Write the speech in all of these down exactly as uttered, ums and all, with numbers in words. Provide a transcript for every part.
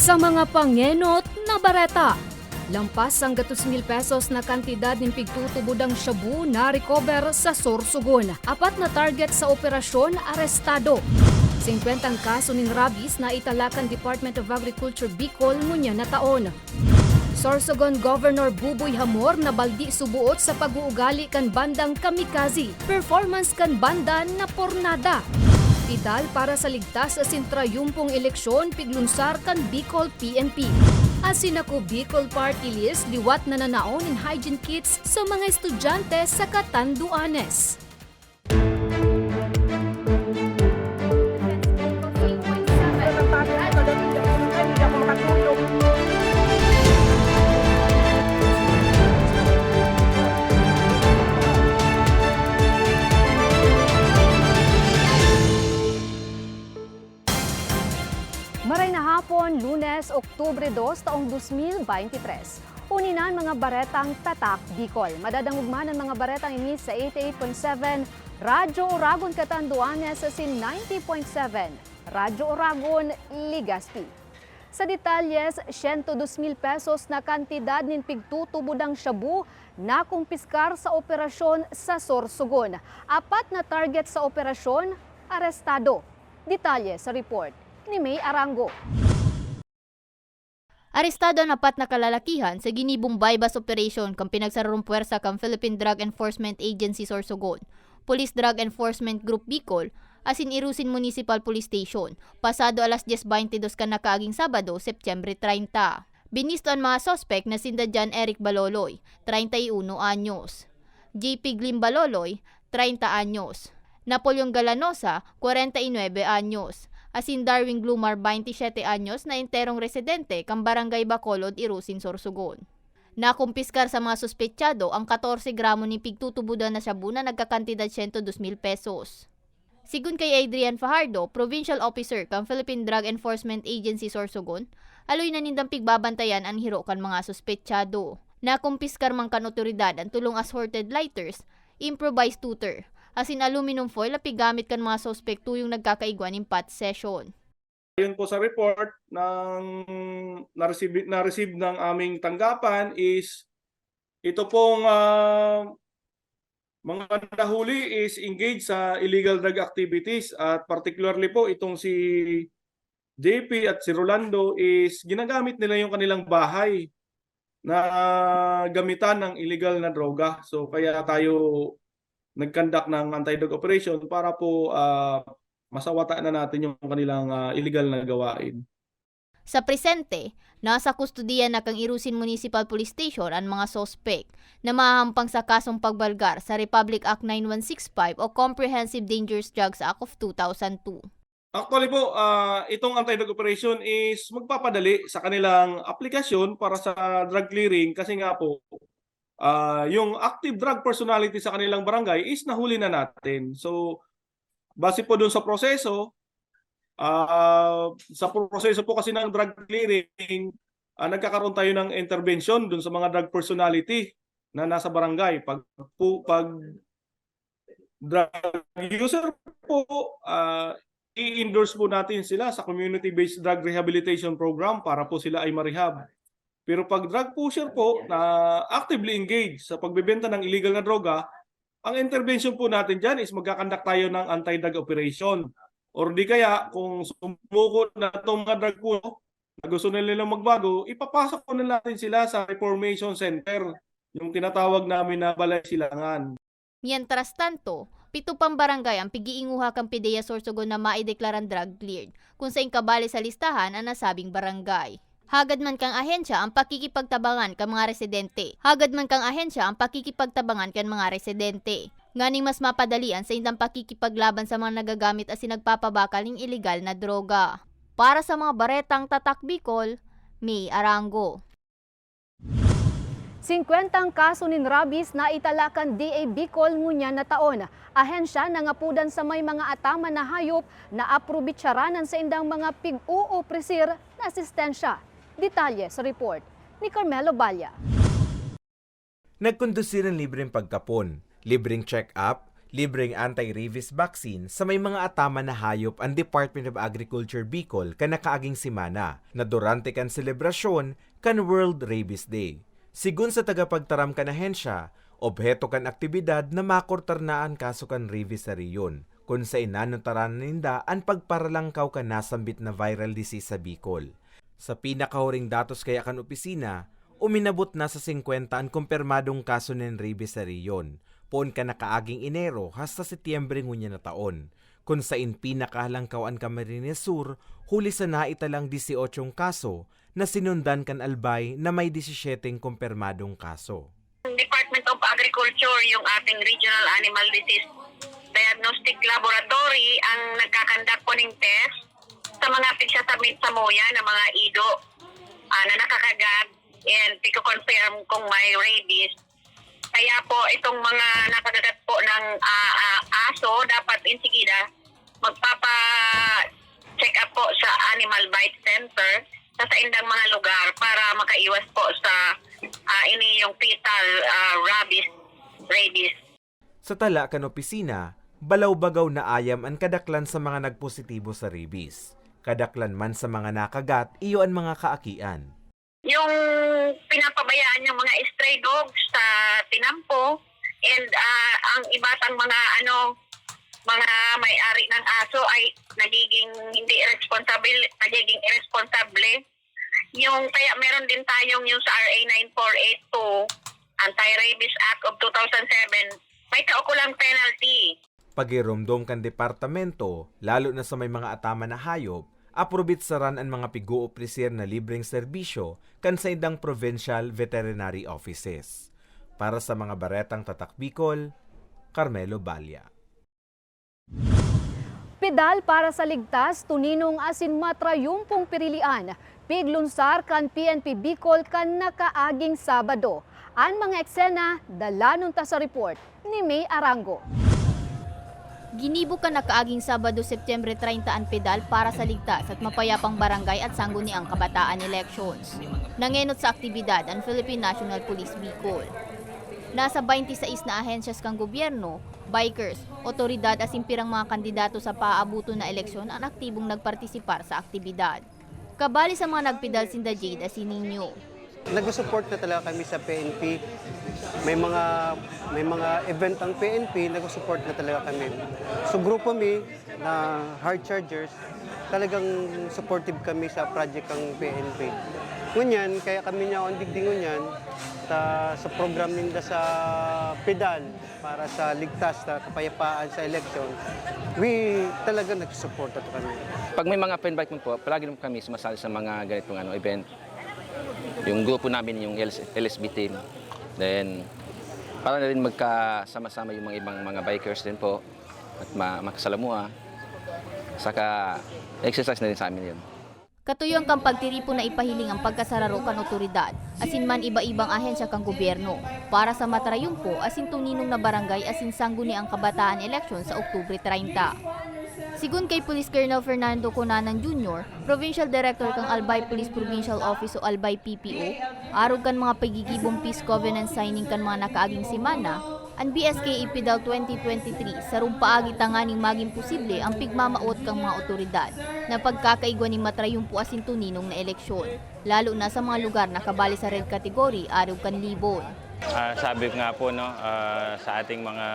Sa mga pangenot na bareta, lampas sanggatos mil pesos na kantidad nin pigtutubodang shabu na-recover sa Sorsogon. Apat na target sa operasyon arestado. Singkwentang kaso nin rabies na itala kan Department of Agriculture Bicol ngunyan na taon. Sorsogon Governor Buboy Hamor nabaldi suboot sa pag-uugali kan bandang kamikaze, performance kan banda na pornada. Pedal para sa ligtas asin trayumpong eleksyon piglunsar kan Bicol P N P. Asin ako Bicol Party List liwat na nanaon nin hygiene kits sa mga estudyante sa Catanduanes. Maray na hapon, Lunes, Oktubre dos, taong dos mil beintitres. Uni na an mga baretang Tatak Bicol. Madadangog man an mga baretang ini sa eighty-eight point seven Radyo Oragon Catanduanes asin ninety point seven Radyo Oragon Legazpi. Sa detalyes, siyento dos mil pesos na kantidad nin pigtutubodang shabu nakumpiskar sa operasyon sa Sorsogon. Apat na target sa operasyon, arestado. Detalye sa report ni May Arango. Arestado an apat na kalalakihan sa ginibong buy-bust operation kan pinagsararong puwersa kan Philippine Drug Enforcement Agency Sorsogon, Police Drug Enforcement Group Bicol, asin Irusin Municipal Police Station, pasado alas dyes beintidos kan nakaaging Sabado, Setyembre treinta. Binisto an mga suspek na sinda John Eric Baloloy, treinta y uno anyos, J P Glim Baloloy, treinta anyos, Napoleon Galanosa, kwarenta y nuebe anyos, asin Darwin Glumar, baynte y siyete anyos, na enterong residente kan Barangay Bacolod, Irusin, Sorsogon. Nakumpiskar sa mga suspetsado ang katorse gramo nin pigtutubodan na shabu na nagkakantidad siyento dos mil pesos. Sigon kay Adrian Fajardo, Provincial Officer kan Philippine Drug Enforcement Agency Sorsogon, aloy na nindang pigbabantayan an hiro kan mga suspetsado. Nakumpiskar man kan otoridad an tolong assorted lighters, improvised tutor, asin aluminum foil na pigamit kan mga suspek tuyong nagkakaigwa nin pot session. Ayon po sa report ng na-receive, na-receive ng aming tanggapan is ito pong, ah, mga nahuli is engaged sa illegal drug activities at particularly po itong si J P at si Rolando is ginagamit nila yung kanilang bahay na gamitan ng illegal na droga. So, kaya tayo nag-conduct ng anti-drug operation para po, ah, masawata na natin yung kanilang, ah, illegal na gawain. Sa presente, nasa kustodiya na kan Irusin Municipal Police Station an mga suspek na mahahampang sa kasong pagbalgar sa Republic Act nine one six five o Comprehensive Dangerous Drugs Act of two thousand two. Actually po, ah, itong anti-drug operation is magpapadali sa kanilang aplikasyon para sa drug clearing kasi nga po, ah, yung active drug personality sa kanilang barangay is nahuli na natin. So, base po dun sa proseso, ah, sa proseso po kasi ng drug clearing, ah, nagkakaroon tayo ng intervention dun sa mga drug personality na nasa barangay. Pag, pu-, pag drug user po, ah, i-endorse po natin sila sa community-based drug rehabilitation program para po sila ay ma-rehab. Pero pag drug pusher po na actively engaged sa pagbebenta ng illegal na droga, ang intervention po natin dyan is magkakandak tayo ng anti-drug operation. Or di kaya, kung sumuko na itong mga drug po, na gusto na nilang magbago, ipapasok po na natin sila sa reformation center, yung tinatawag namin na balay silangan. Mientras tanto, pito pang barangay ang pigiinguha kan PDEA Sorsogon na maideklarang drug cleared, kung sain kabali sa listahan ang nasabing barangay. Hagad man kan ahensya ang pakikipagtabangan kan mga residente. Hagad man kan ahensya ang pakikipagtabangan kan mga residente. Nganing mas mapadali an saindang pakikipaglaban sa mga nagagamit asin nagpapabakal nin iligal na droga. Para sa mga baretang Tatak Bicol, May Arango. Singkwentang kaso nin rabies na itala kan D A Bicol ngunyan na taon. Ahensya nangapodan sa may mga ataman na hayop na aprobitsaran an saindang mga pig-oopresir na asistensya. Detalye sa report ni Carmelo Balla. Nagkondusir nin libreng pagkapon, libreng check-up, Libreng anti-rabies vaccine sa may mga ataman na hayop an Department of Agriculture Bicol kan nakaaging semana, na durante kan selebrasyon kan World Rabies Day. Sigon sa tagapagtaram kan ahensya, obheto kan aktibidad na makurtar na an kaso kan rabies sa rehiyon, kun saen nanutaranan ninda an pagparalangkaw kan nasambit na viral disease sa Bicol. Sa pinakahuring datos kaya kan opisina, uminabot na sa singkwenta an kumpirmadong kaso nin rabies sa rehiyon, poon kan nakaaging Enero hasta Setyembre ngunyan na taon, kun saen pinakahalangkaw an Camarines Sur, huli sa naitalang dieciocho kaso na sinundan kan Albay na may disisyete kumpirmadong kaso. Department of Agriculture, yung ating Regional Animal Disease Diagnostic Laboratory, ang nagkakandak po ng test sa mga pigsasabit sa muya ng mga ido, ah, na nakakagat, and piko-confirm kung may rabies. Kaya po, itong mga nakakagat po ng, ah, ah, aso, dapat insigida magpapa-check up po sa Animal Bite Center sa saindang mga lugar para makaiwas po sa, ah, ini yung fetal, ah, rabies, rabies. Sa tala kan opisina, balaw-bagaw na ayam an kadaklan sa mga nagpositibo sa rabies. Kadaklan man sa mga nakagat, iyo an mga kaakian. Yung pinapabayaan yung mga stray dogs sa tinampo, and, ah, ang iba pang mga, ano, mga may-ari ng aso ay nagiging hindi responsible, nagiging irresponsable. Yung, kaya meron din tayong yung sa R A nine four eight two, Anti-Rabies Act of two thousand seven, may kaukulang penalty. Pagiromdom kan departamento, lalo na sa may mga ataman na hayop, aprobitsaran an mga pig-oopreser na libreng serbisyo kan saindang provincial veterinary offices. Para sa mga baretang Tatak Bicol, Carmelo Balla. Pedal para sa ligtas, tuninong asin matrayumpong pirilian, piglunsar kan P N P Bicol kan nakaaging Sabado. An mga eksena, dalanon ta sa report ni May Arango. Ginibo kan nakaaging Sabado, Setyembre treinta, an pedal para sa ligtas at mapayapang barangay at sangguniang kabataan elections. Nangenot sa aktibidad an Philippine National Police Bicol. Nasa baynte sais na ahensyas kan gobyerno, bikers, otoridad asin pirang mga kandidato sa paaaboton na eleksyon an aktibong nagpartisipar sa aktibidad. Kabali sa mga nagpedal sinda Jade asin Nino. Nagsusuporta talaga kami sa P N P. May mga, may mga event ang P N P, nagsusuporta talaga kami. So, grupo mi na Hard Chargers, talagang supportive kami sa project ng P N P. Ngunyan, kaya kami niya ang digdi ngunyan sa, sa program ninda sa pedal para sa ligtas na kapayapaan sa eleksyon. We talaga nagsusuporta to kami. Pag may mga open bike man po, palagi naman kami sumasali sa mga ganitong, ano, event. Yung grupo namin, yung L S, L S B team. Then, para na rin magkasama-sama yung mga ibang mga bikers din po at ma-, makasalamuha. Saka, exercise na rin sa amin yun. Katuyoan kan pagtiripon na ipahiling an pagkasararo kan otoridad asin man iba-ibang ahensya kan gobyerno para sa matrayumpo asin tuninong na barangay asin sangguniang kabataan eleksyon sa Oktubre treinta. Sigon kay Police Colonel Fernando Conanan Junior, Provincial Director kan Albay Police Provincial Office o Albay P P O, arog kan mga pagigibong peace covenant signing kan mga nakaaging semana, an B S K A Pedal twenty twenty-three sarong paagi tanganing magin posible an pigmamawot kan mga otoridad na pagkakaigwa nin matrayumpo asin tuninong na eleksyon, lalo na sa mga lugar na kabali sa red category arog kan Libon. Ah, sabi ko nga po, no, ah, sa ating mga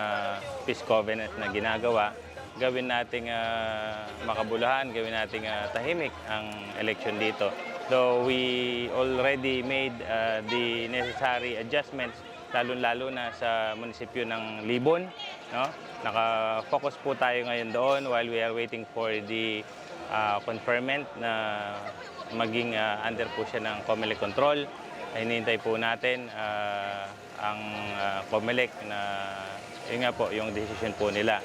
peace covenant na ginagawa, gawin nating, ah, makabuluhan, gawin nating, ah, tahimik ang eleksyon dito. Though we already made, ah, the necessary adjustments, lalong-lalo na sa munisipyo ng Libon, no? Naka-focus po tayo ngayon doon while we are waiting for the, ah, conferment na maging, ah, under po siya ng Comelec control. Hinihintay po natin, ah, ang, ah, Comelec na, yun nga po, yung decision po nila.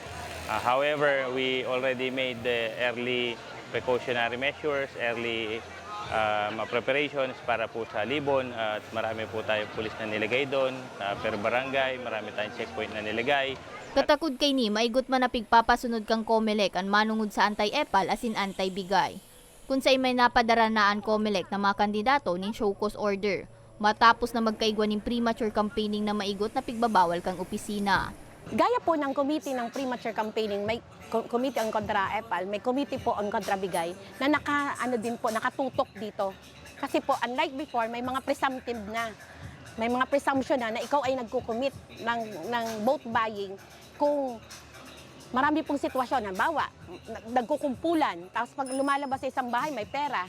Ah, however, we already made the early precautionary measures, early, ah, mga preparations para po sa Libon, at marami po tayo pulis na nilagay doon, sa per barangay, marami tayong checkpoint na nilagay. Katakod kaini, maigot man na pigpapasunod kan Comelec an manongod sa anti-epal asin anti-bigay. Kun saen may napadara na an Comelec na mga kandidato nin show cause order, matapos na magkaigwa nin premature campaigning na maigot na pigbabawal kan opisina. Gaya po ng committee ng premature campaigning, may co-, committee on kontra epal, may committee po on kontra bigay na naka, ano din po, nakatutok dito. Kasi po, unlike before, may mga presumptive na. May mga presumption na, na ikaw ay nagko-commit ng, ng vote buying kung marami pong sitwasyon. Halimbawa, na-, nagkukumpulan, tapos pag lumalabas sa isang bahay, may pera.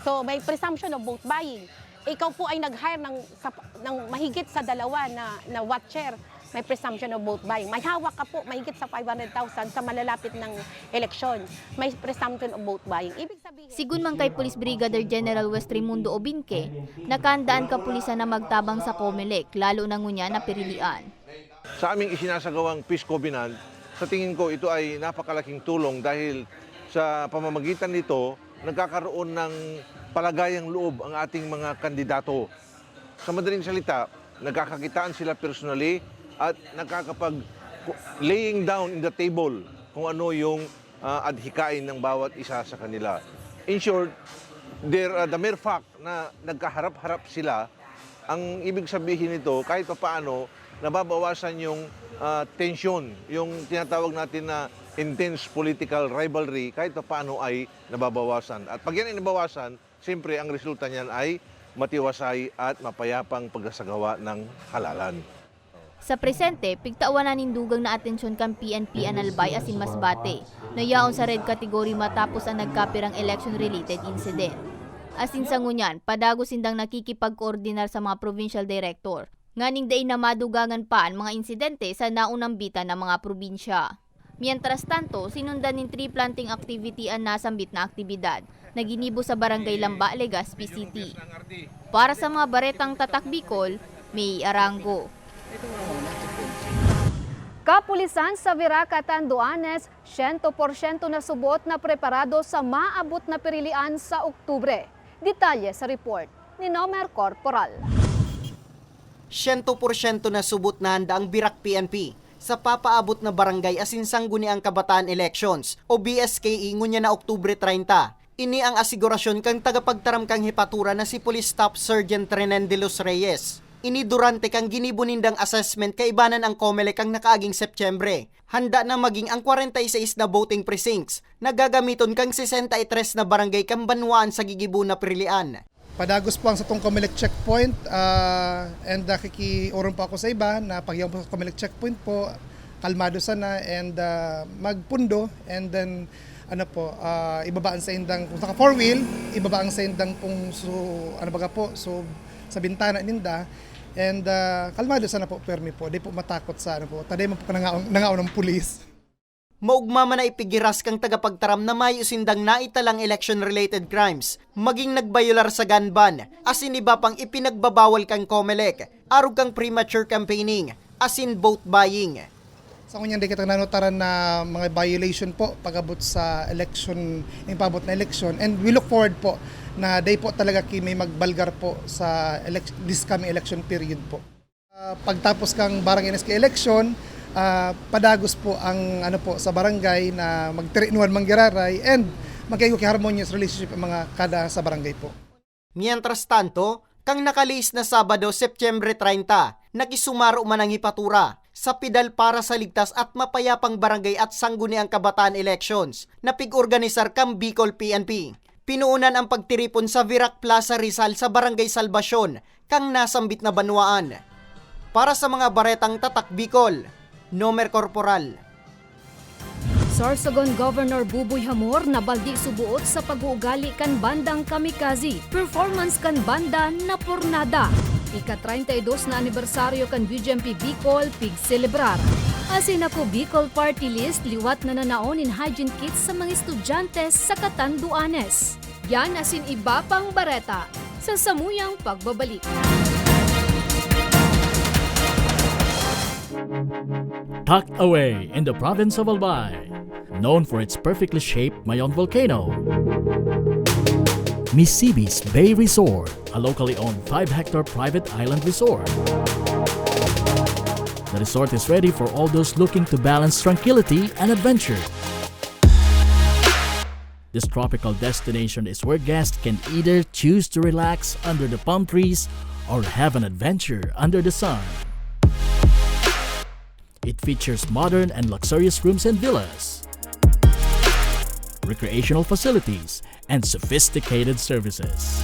So, may presumption of vote buying. Ikaw po ay nag-hire ng, sa, ng mahigit sa dalawa na, na watcher, may presumption of vote buying. May hawak ka po, mahigit sa five hundred thousand sa malalapit ng eleksyon. May presumption of vote buying. Ibig sabihin, Sigun man kay Police Brigadier General West Raimundo Obinque, nakahandaan kapulisan na magtabang sa Comelec, lalo na ngunyan na pirilian. Sa aming isinasagawang peace covenant, sa tingin ko ito ay napakalaking tulong dahil sa pamamagitan nito, nagkakaroon ng palagayang loob ang ating mga kandidato. Sa madaling salita, nagkakakitaan sila personally at nakakapag-, laying down in the table kung ano yung, ah, adhikain ng bawat isa sa kanila. In short, there, ah, the mere fact na nagkaharap-harap sila, ang ibig sabihin nito, kahit papaano, nababawasan yung, ah, tensyon, yung tinatawag natin na intense political rivalry, kahit papaano ay nababawasan. At pag yan ay nabawasan, siyempre, ang resulta niyan ay matiwasay at mapayapang pagsasagawa ng halalan. Sa presente, pigtawan na nin dugang na atensyon kan P N P an Albay asin Masbate, na yaon sa red category matapos an nagkapirang election-related incident. Asin sa ngunyan, padagos sindang nakikipagkoordinar sa mga provincial director, nganing dai na madugangan pa an mga insidente sa naunambitan na mga probinsya. Mientras tanto, sinundan nin tree planting activity an nasambit na aktibidad na ginibo sa Barangay Lamba, Legazpi City. Para sa mga baretang Tatak Bicol, May Arango. Kapulisan sa Virac, Catanduanes, siyento porsyento na subot na preparado sa maabot na pirilian sa Oktubre. Detalye sa report ni Nomer Corporal. Siyento porsyento na subot na handa ang Virac P N P sa papaabot na barangay asin sangguniang kabataan elections o V S K E ngunyan na Oktubre treinta. Ini ang asigurasyon kan tagapagtaram kan hepatura na si Police Staff Sergeant Renen de los Reyes. Ini durante kan ginibo nindang assessment kaiba na an Comelec kan nakaaging Setyembre. Handa na magin ang kwarenta y seis na voting precincts na gagamiton kan sesenta y tres na barangay kan banwaan sa gigibo na pirilian. Padagos po ang satong Comelec checkpoint, ah, and nakikiorong po ako sa iba na pagyaon po sa Comelec checkpoint po, kalmado sana and, ah, magpundo, and then, ano po, ah, ibaba ang saindang, kung naka four wheel, ibaba ang saindang pong su-, ano baga po, so, sa bintana ninda, and, ah, kalmado sana po, permi po, di po matakot sa ano po, taday man po nangaon, nangaon ng pulis. Maogma man na ipigiras kan tagapagtaram na mayo sindang naitalang election-related crimes, maging nagbayolar sa gun ban, asin iba pang ipinagbabawal kan Comelec, arog kan premature campaigning, asin vote buying. Sa ngunyan, di kita nanotaran na mga violation po pag-abot sa election, yung paabot na election. And we look forward po na day po talaga ki may magbalgar po sa elec-, this coming election period po. Ah, pagtapos kang barangay N S K election, ah, padagos po ang, ano po, sa barangay na magtirinuhan manggiraray and magkaigwa ki harmonious relationship ang mga kada sa barangay po. Mientras tanto, kan nakalihis na Sabado, Setyembre treinta, nakisumaro man ang hepatura sa pidal para sa ligtas at mapayapang barangay at sangguniang kabataan elections na pig-organisar kan Bicol P N P. Pinoonan ang pagtiripon sa Virac Plaza Rizal sa Barangay Salvacion, kan nasambit na banwaan. Para sa mga baretang Tatak Bicol, Nomer Corporal. Sorsogon Governor Buboy Hamor nabaldi suboot sa pag-uugali kan bandang kamikaze. Performance kan banda napurnada. Ika-treinta y dos na anibersaryo kan B G M P Bicol pigselebrar. Asin Ako Bicol Party List liwat na nanao nin hygiene kits sa mga estudyante sa Catanduanes. Yan asin iba pang bareta sa samuyang pagbabalik. Tucked away in the province of Albay, known for its perfectly shaped Mayon volcano, Misibis Bay Resort, a locally owned five-hectare private island resort. The resort is ready for all those looking to balance tranquility and adventure. This tropical destination is where guests can either choose to relax under the palm trees or have an adventure under the sun. It features modern and luxurious rooms and villas, recreational facilities, and sophisticated services.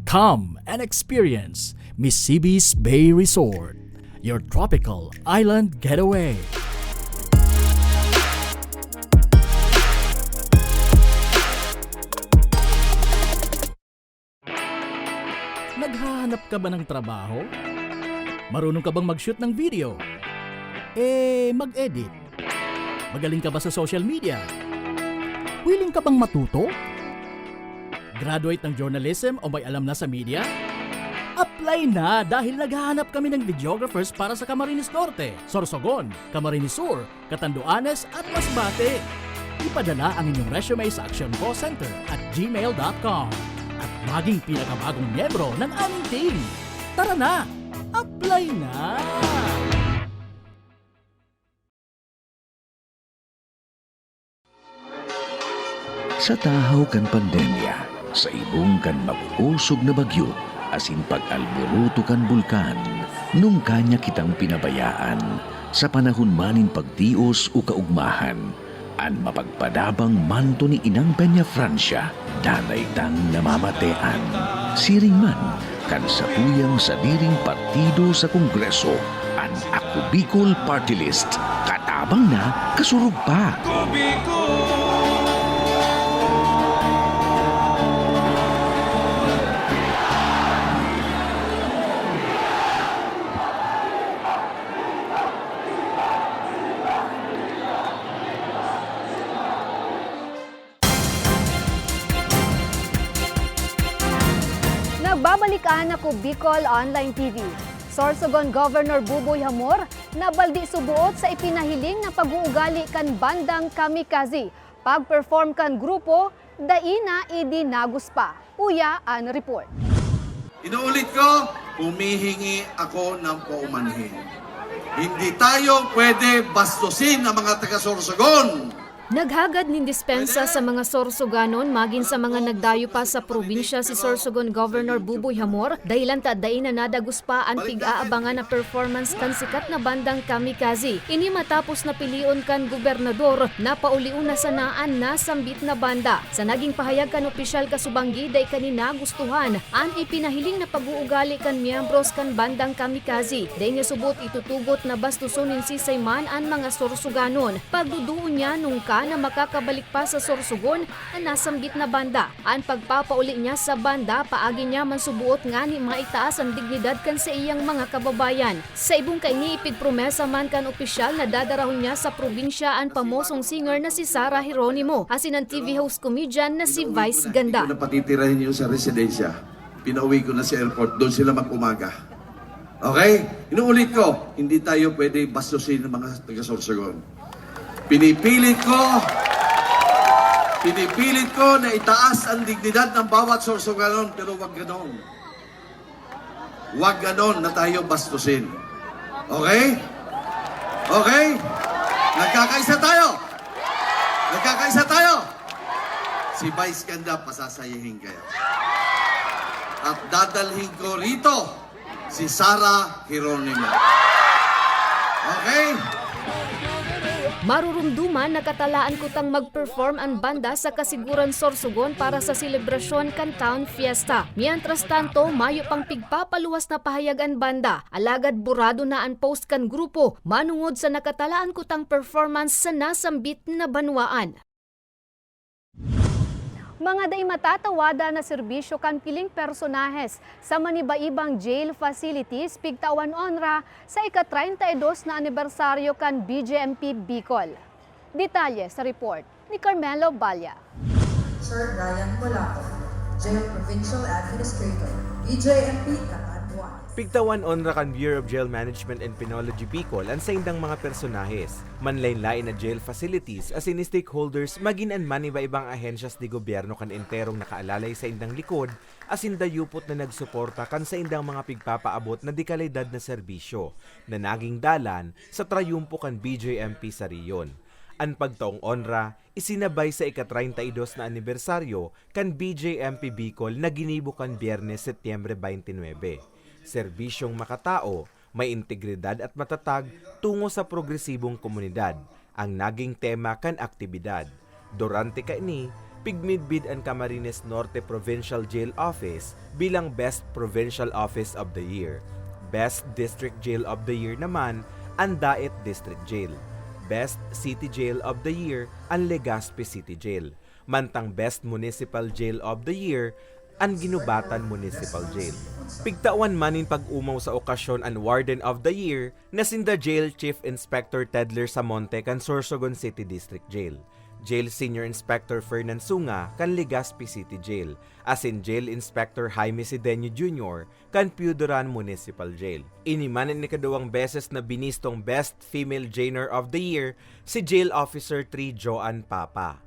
Come and experience Misibis Bay Resort, your tropical island getaway. Naghahanap ka ba ng trabaho? Marunong ka bang mag-shoot ng video? Eh, mag-edit? Magaling ka ba sa social media? Willing ka bang matuto? Graduate ng journalism o may alam na sa media? Apply na, dahil naghahanap kami ng videographers para sa Camarines Norte, Sorsogon, Camarines Sur, Catanduanes at Masbate. Ipadala ang inyong resume sa actioncallcenter at gmail dot com at maging pinakabagong miyembro ng aming team. Tara na! Apply na! Sa tahaw kan pandemya, sa ibong kan makukosog na bagyo, asin pag-alboroto kan bulkan, nungka niya kitang pinabayaan sa panahon man nin pagtios o kaugmahan. An mapagpadabang manto ni Inang Peñafrancia, danay tang namamatean. Siring man kan satuyang sadiring partido sa Kongreso, an Ako Bicol Party List, katabang na, kasurog pa. Nagbabalik an Ako Bicol Online T V. Sorsogon Governor Buboy Hamor nabaldi suboot sa ipinahiling na pag-uugali kan bandang kamikaze. Pag-perform kan grupo, dai na idinagos pa. Uya an report. Inuulit ko, humihingi ako ng paumanhin. Hindi tayo pwede bastusin ang mga taga-Sorsogon. Naghagad nin dispensa sa mga Sorsoganon magin sa mga nagdayo pa sa probinsya si Sorsogon Governor Buboy Hamor, dahilan ta dai na nadagos pa an pig-aabangan na performance kan sikat na bandang Kamikaze. Ini matapos na pilion kan gobernador na paulion na sana an nasambit na banda. Sa naging pahayag kan opisyal kasubanggi, dai kani nagustuhan an ipinahiling na pag-uugali kan miyembros kan bandang Kamikaze. Dai niya subot itutugot na bastuson nin sisay man an mga Sorsoganon. Pagduduon niya nungka na makakabalik pa sa Sorsogon an nasambit na banda. An pagpapauli niya sa banda, paagi niya man suboot ngani maitaas an dignidad kan saiyang mga kababayan. Sa ibong kaini, ipigpromesa man kan opisyal na dadarahon niya sa probinsya an pamosong singer na si Sarah Geronimo, asin an T V host comedian na si Vice Ganda. Pinauwi ko na, hindi ko na patitirahin yun sa residensya. Pinauwi ko na sa airport, doon sila mag-umaga. Okay? Inuulit ko, hindi tayo pwede bastusin ng mga taga-Sorsogon. Pinipilit ko, pinipilit ko na itaas ang dignidad ng bawat Sorsoganon, pero wag ganon. Wag ganon na tayo bastusin. Okay? Okay? Nagkakaisa tayo? Nagkakaisa tayo? Si Vice Ganda, pasasayahin kayo. At dadalhin ko rito si Sarah Geronimo. Okay? Marurumduman na katalaan kutang mag-perform an banda sa Kasiguran Sorsogon para sa selebrasyon kan Town Fiesta. Mientras tanto, mayo pang pigpapaluwas na pahayag an banda, alagad burado na an post kan grupo manongod sa nakatalaan kutang performance sa nasambit na banwaan. Mga dai matatawadan na serbisyo kan piling personahes sa maniba-ibang jail facilities pigtawan onra sa ika-treinta y dos na anibersaryo kan B J M P Bicol. Detalye sa report ni Carmelo Balla. Sir Brian Molato, Jail Provincial Administrator, B J M P Catanduanes. Pigtawan onra kan Bureau of Jail Management and Penology Bicol an saindang mga personahes, manlaen-laen na jail facilities asin stakeholders magin an maniba-ibang ahensyas de gobyerno kan enterong nakaalalay saindang likod asin dayupot na nagsuporta kan saindang mga pigpapaabot na dekalidad na serbisyo na naging dalan sa trayumpo kan B J M P sa rehiyon. An pagtaong onra isinabay sa ika-treinta y dos na anibersaryo kan B J M P Bicol na ginibo kan Biyernes, Setyembre twenty-nine. Serbisyong makatao, may integridad at matatag tungo sa progresibong komunidad ang naging tema kan aktibidad. Durante kaini, pigmidbid an Camarines Norte Provincial Jail Office bilang Best Provincial Office of the Year. Best District Jail of the Year naman an Daet District Jail. Best City Jail of the Year an Legazpi City Jail. Mantang Best Municipal Jail of the Year an Guinobatan Municipal Jail. Pigtawan man nin pag-omaw sa okasyon an Warden of the Year na sinda Jail Chief Inspector Tedler Samonte kan Sorsogon City District Jail, Jail Senior Inspector Fernan Sunga kan Legazpi City Jail, asin Jail Inspector Jaime Sideño Junior kan Pio Duran Municipal Jail. Ini man an ikaduwang beses na binistong Best Female Jailer of the Year si Jail Officer three Joan Papa.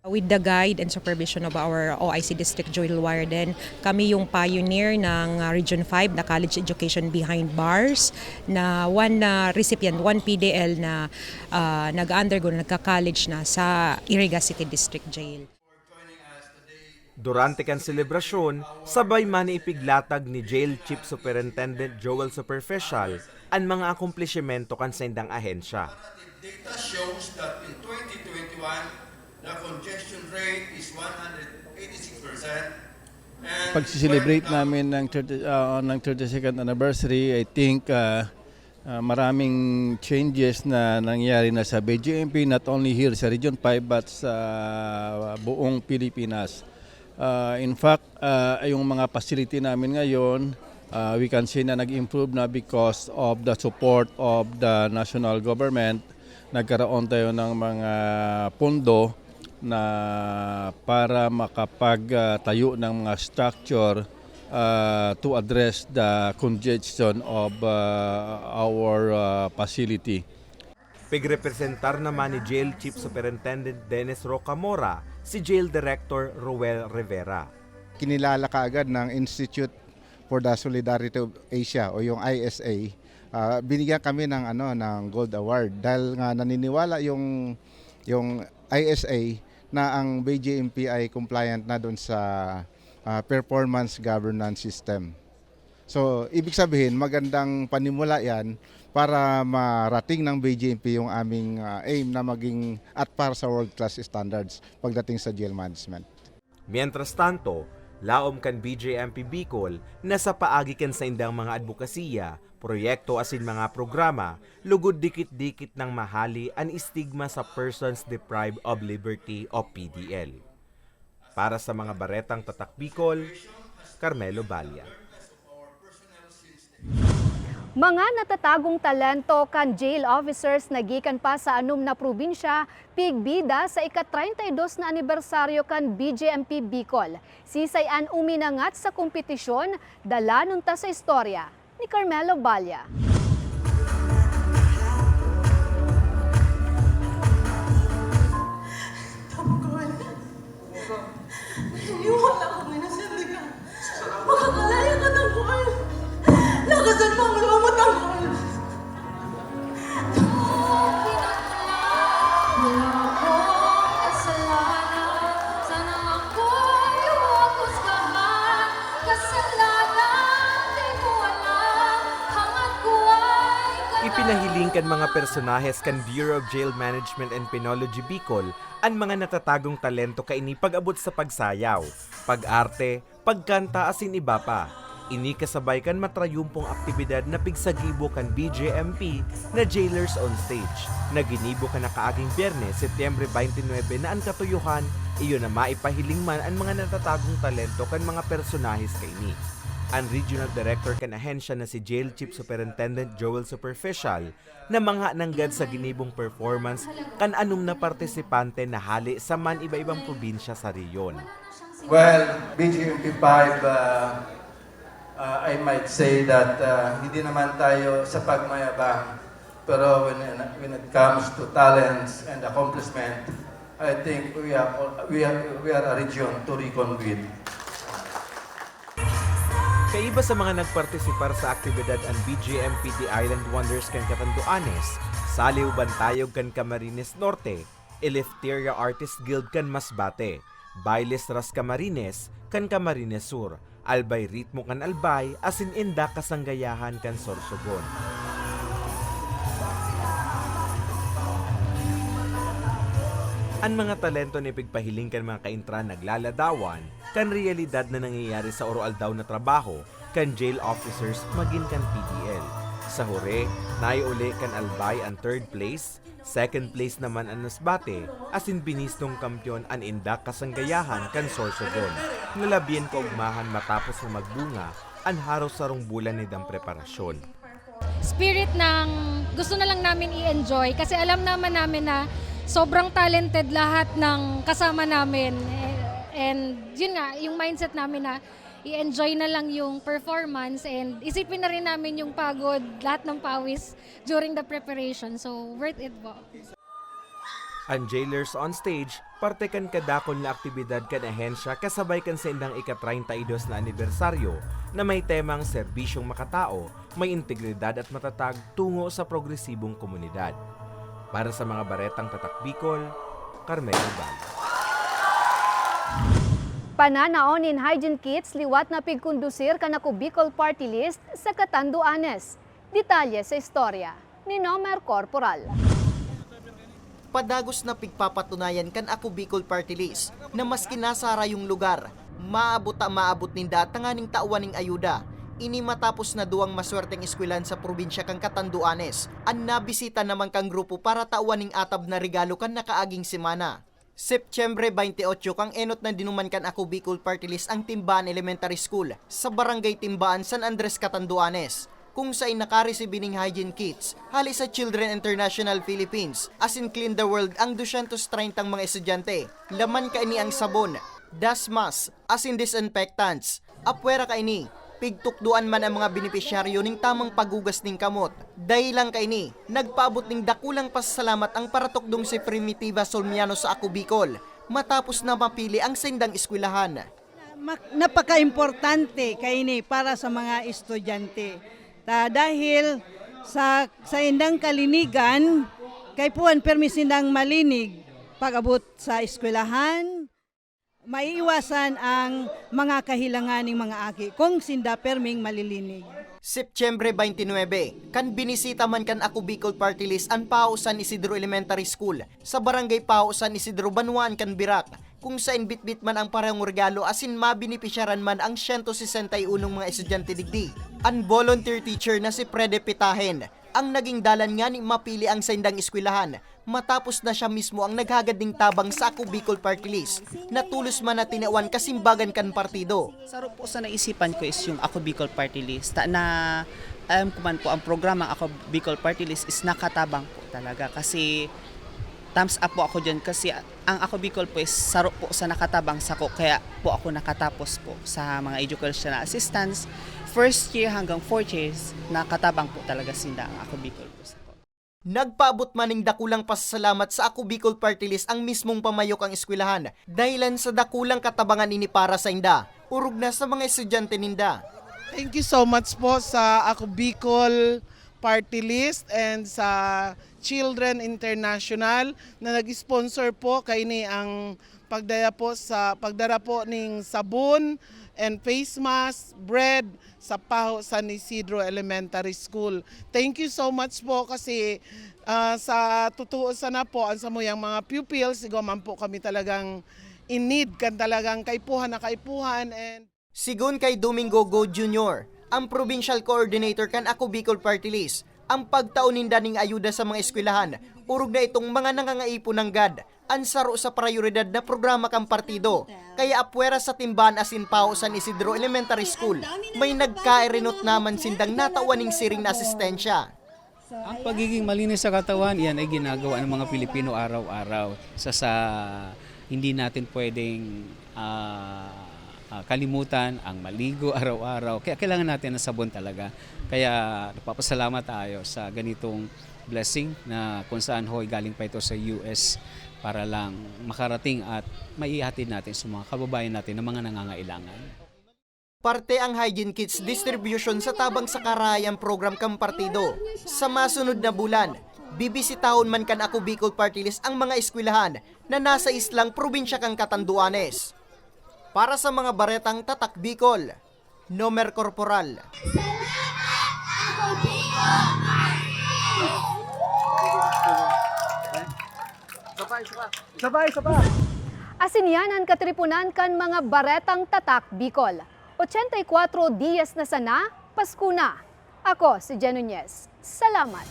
With the guide and supervision of our O I C District Jail Warden, kami yung pioneer ng, uh, Region five, the College Education Behind Bars, na one, uh, recipient, one P D L na, uh, nag-undergo, nagka-college na sa Iriga City District Jail. Durante kan selebrasyon, sabay man ipiglatag ni Jail Chief Superintendent Joel Superficial an mga akomplishimento kan saindang ahensya. Data shows that in twenty twenty-one, the congestion rate is one hundred eighty-six percent. And Pagsi-celebrate right now, namin ng thirty, ah, ng thirty-second anniversary, I think, ah, ah, maraming changes na nangyari na sa B J M P, not only here sa Region five, but sa buong Pilipinas. Ah, in fact, ah, yung mga facility namin ngayon, ah, we can say na nag-improve na because of the support of the national government. Nagkaroon tayo ng mga pondo na para makapag, ah, tayo ng mga structure, ah, to address the congestion of, ah, our, ah, facility. Pigrepresentar naman ni Jail Chief Superintendent Dennis Rocamora si Jail Director Roel Rivera. Kinilala kaagad ng Institute for the Solidarity of Asia o yung I S A. Ah, binigyan kami ng, ano, ng Gold Award dahil nga naniniwala yung, yung I S A na ang B J M P ay compliant na doon sa, ah, performance governance system. So, ibig sabihin, magandang panimula yan para marating ng B J M P yung aming, ah, aim na maging at par sa world-class standards pagdating sa jail management. Mientras tanto, laom kan B J M P Bicol na sa paagi kan saindang mga adbokasiya, proyekto asin mga programa, lugod dikit-dikit nang mahali an estigma sa persons deprived of liberty o P D L. Para sa mga Baretang Tatak Bicol, Carmelo Balla. Mga natatagong talento kan jail officers na gikan pa sa anom na probinsya, pigbida sa ika-treinta y dos na anibersaryo kan B J M P Bicol. Sisay an uminangat sa kompetisyon, dalanon ta sa istorya ni Carmelo Balla. Tanggol. Naniniwala ko may nasindi ka. Makakalaya ka, Tanggol. Lakasan mo ang loob mo, Tanggol. Wala akong kasalanan. Sana ako'y huwag husgahan. Kasalanan, di mo alam. Hangat ko ay Ipinahiling kan mga personahes kan Bureau of Jail Management and Penology Bicol an mga natatagong talento kaini pag-abot sa pagsayaw, pag-arte, pagkanta asin iba pa. Ini kasabay kan matrayumpong aktibidad na pigsagibo kan B J M P na Jailers on Stage, na ginibo kan nakaaging Biyernes, Setyembre twenty-nine, na an katuyohan iyo na maipahiling man an mga natatagong talento kan mga personahes kaini. An Regional Director kan ahensya na si Jail Chief Superintendent Joel Superficial namangha nanggad sa ginibong performance kan anom na partisipante na hali sa man iba-ibang probinsya sa rehiyon. Well, B J M P five, uh, uh, I might say that, uh, hindi naman tayo sa pagmayabang, pero when, when it comes to talents and accomplishment, I think we are, we are, we are a region to reckon with. Kaiba sa mga nagpartisipar sa aktibidad an B G M P T Island Wonders kan Catanduanes, Saliw Bantayog kan Camarines Norte, Eleftheria Artist Guild kan Masbate, Bailes Ras Camarines kan Camarines Sur, Albay Ritmo kan Albay asin Indak Kasanggayahan kan Sorsogon. An mga talento na ipigpahiling kan mga kaintra naglaladawan kan reyalidad na nangyayari sa oro-aldaw na trabaho kan jail officers magin kan P D L. Sa hure, naiuli kan Albay an third place, second place naman an Masbate, asin binistong kampiyon an Indak Kasanggayahan kan Sorsogon, na labyan kaugmahan matapos na magbunga an haros sarong bulan nindang preparasyon. Spirit ng gusto na lang namin i-enjoy kasi alam naman namin na sobrang talented lahat ng kasama namin. And yun nga, yung mindset namin na i-enjoy na lang yung performance and isipin na rin namin yung pagod, lahat ng pawis during the preparation. So, worth it po. An Jailers on Stage, parte kan kadakul na aktibidad kan ahensya kasabay kan saindang ika-treinta y dos na anibersaryo na may temang Serbisyong Makatao, May Integridad at Matatag tungo sa Progresibong Komunidad. Para sa mga Baretang Tatak Bicol, Carmelo Bal. Pananaon nin hygiene kits liwat na pigkondusir kan Ako Bicol Party List sa Catanduanes. Detalye sa istorya ni Nomer Corporal. Padagos na pigpapatunayan kan Ako Bicol Party List na maski nasa harayong lugar, maabot ta maabot ninda tanganing tawan ning ayuda. Ini matapos na duwang maswerteng eskwelahan sa probinsya kan Catanduanes an nabisita naman kan grupo para tawan ning atab na regalo kan nakaaging semana. Septyembre twenty-eight kan enot na dinuman kan Ako Bicol Party List ang Timbaan Elementary School sa Barangay Timbaan, San Andres, Catanduanes, kung sain nakaresib ning hygiene kits hali sa Children International Philippines asin Clean the World ang dusyentos treintang mga estudyante. Laman kaini ang sabon, dust mask, asin disinfectants. Apwera kaini, pigtukdoan man ang mga benepisyaryo ning tamang paghugas ning kamot. Dahilan kaini, nagpaabot ning dakulang pasasalamat ang paratukdong si Primitiva Solmiano sa Ako Bicol, matapos na mapili ang saindang eskwelahan. Mak- napaka-importante kaini para sa mga estudyante. Ta dahil sa saindang kalinigan, kaipuhan permi sindang malinig pag-abot sa eskwelahan, maiiwasan ang mga kahilangan ning mga aki kung sinda perming malilinig. Septyembre twenty-nine, kan binisita man kan Ako Bicol Party List an Pao San Isidro Elementary School sa Barangay Pao San Isidro, Banwaan kan Virac, kung sain bitbit man ang parehong regalo asin mabenepisyaran man ang siyento sesenta y unong mga estudyante digdi. An volunteer teacher na si Frede Pitahen ang naging dalan ngani mapili ang saindang eskwelahan, matapos na siya mismo ang naghagad ning tabang sa Ako Bicol Party List, na tolos man na tinawan kasimbagan kan partido. Saro po sa naisipan ko is yung Ako Bicol Party List. Ta na, alam ko man po, ang programang Ako Bicol Party List is nakatabang po talaga. Kasi thumbs up po ako dyan kasi ang Ako Bicol po is saro po sa nakatabang sako, kaya po ako nakatapos po sa mga educational assistance. First year hanggang fourth years, nakatabang po talaga sinda ang Ako Bicol po sako. Nagpaabot man ning dakulang pasasalamat sa Ako Bicol Party List ang mismong pamayo kan eskwelahan, dahilan sa dakulang katabangan ini para sainda, orog na sa mga estudyante ninda. Thank you so much po sa Ako Bicol Party List and sa Children International na nag-sponsor po kaini ang pagdara po sa pagdara po ning sabon and face mask, bread sa Paho San Isidro Elementary School. Thank you so much po kasi ah, sa totoo sana po ang samuyang mga pupils, igwa man po kami talagang in need kan talagang kaipuhan na kaipuhan and Sigon kay Domingo Go Junior, ang provincial coordinator kan Ako Bicol Party List, ang pagtao ninda ning ayuda sa mga eskwelahan, orog na itong mga nangangaipo nanggad, an saro sa prayoridad na programa kan partido. Kaya apwera sa Timbaan asin Pao San Isidro Elementary School, may nagkairinot naman sindang natawan ning siring na asistensya. Ang pagiging malinis sa katawan, yan ay ginagawa ng mga Pilipino araw-araw. Sa, sa hindi natin pwedeng ah, ah, kalimutan ang maligo araw-araw. Kaya kailangan natin ng sabon talaga. Kaya nagpapasalamat tayo sa ganitong blessing na kung saan hoy galing pa ito sa U S para lang makarating at maihatid natin sa mga kababayan natin na mga nangangailangan. Parte ang hygiene kits distribution sa tabang sa karahayan program kan partido. Sa masunod na bulan, bibisitahon man kan Ako Bicol Party List ang mga eskwelahan na nasa islang probinsya kan Catanduanes. Para sa mga baretang Tatak Bicol, Nomer Corporal. Asin yan an katripunan kan mga baretang Tatak Bicol. Ochenta y cuatro diyas na sana, Pasko na. Ako si Jen Nunez. Salamat!